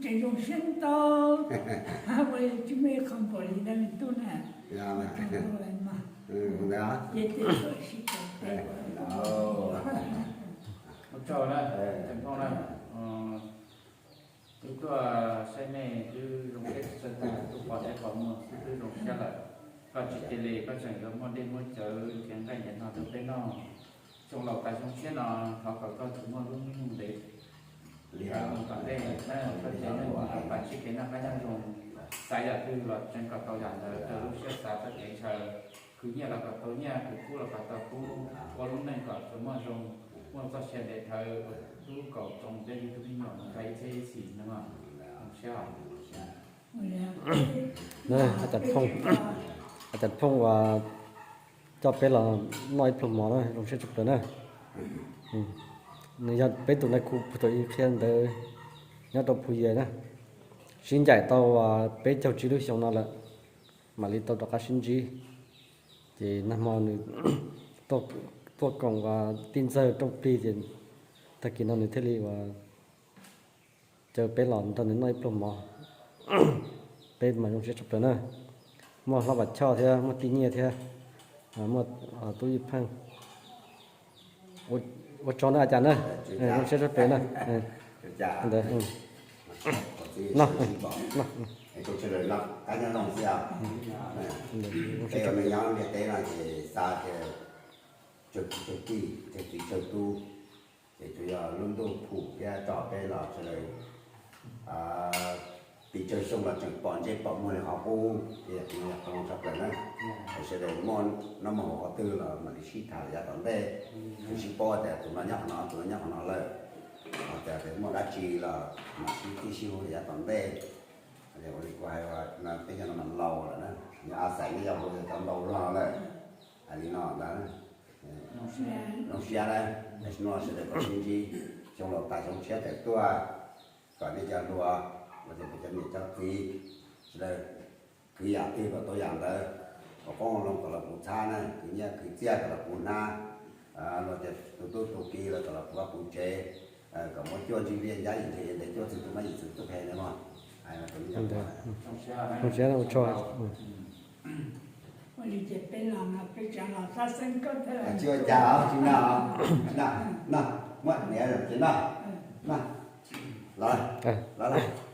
Tseem zoo siab ntau, ua tsis muaj ib qho npaum li ntawd me tub na. Tseem zoo lawm mas. Ces tej txawm sib koom tej ua tsaug na, Phooj na. Twb tuaj saib nej twb zoo siab tshaj tag, twb pom dej pom muag xwb twb zoo siab lawm. Koj tsis cia li, koj tseem yuav muaj dej muaj cawv nrhiav nqaij nrhiav no rau peb noj. Xyoo laus tas xyoo tshiab no thov kom koj tsuas muaj lub neej ntev li tom ntej na, koj tsev neeg kom tsis kev noj qab nyob zoo, xav yam twg los tseev kom tau yam ntawd raws lub siab xav, txoj kev ntshaw, khwv nyiaj los kom tau nyiaj, khwv kub los kom tau kub, ua lub neej kom tsuas muaj zoo, muaj txoj sia ntev dhawv, ua tub kaus tsoo peb ib tug me nyuam mus txog ib txhiab ib txhis no. Zoo siab. Aw, Cam Phooj uas coj peb los noj ib pluag mov na, zoo siab tshaj plaws na. Nws yog peb tus nais khu puag tom ib qhia ntawd nyob rau Phu Yas na. Sib ncaim tau peb caug tsib lub xyoo no lawm, mam li tau rov qab sib ntsib. Ces nag hmo nws tuaj koom uas tij ntxawg rooj plig ces tag kis no nws thiaj li uas caw peb los nrog nws noj ib pluag mov. Peb mas zoo siab tshaj plaws na. Muaj Hlob Vam Choj thiab muaj Tij Nyiaj thiab muaj Tub Yij Pheej. Ua tsaug na Cam na, zoo siab tshaj plaws na. Ntawd, no, no, ces tsuas yog lub ntuj phum thiab tso peb los sawv daws pib tsawg xyoo los tseem pom ntsej pom muag li qhov qub, ces yog qhov zoo tshaj plaws na. Sawv daws muaj noj muaj haus qhov twg los mam li sib tham yav tom ntej, sib paub tias tus no nyob qhov no, tus no nyob qhov no lawm, ho tias muaj dab tsi los mam sib tib sib hu yav tom ntej. Ua li kuv hais, peb nyob no mas laus lawm na, nyob a xais nyob yau hauv cov laus log lawm. Hais li no ntag, zoo siab na, sawv daws kom sib ntsib, xyoo laus tas xyoo tshiab tawm tuaj, kom nej cov hluas, los yog cov niam cov txiv, sawv daws kwv yam twg kom tau yam ntawd, kom qoob loo kom los puv txhab na, kwv nyiaj kwv txiaj kom los puv hnab, los tias tus tub tus ki los kom los puv vaj puv tsev, kom muab cuaj ntsig liaj ncab yim ntsig ntev cuaj txwv tus mab yim txwv tub qhe ntawd mog. Zoo siab ua tsaug. Ua li ces peb los no peb tseem los xab xeeb koj thiab. Tsis ua cas, tsis noj, tsis noj, noj, muab niam ces noj, noj, los, los.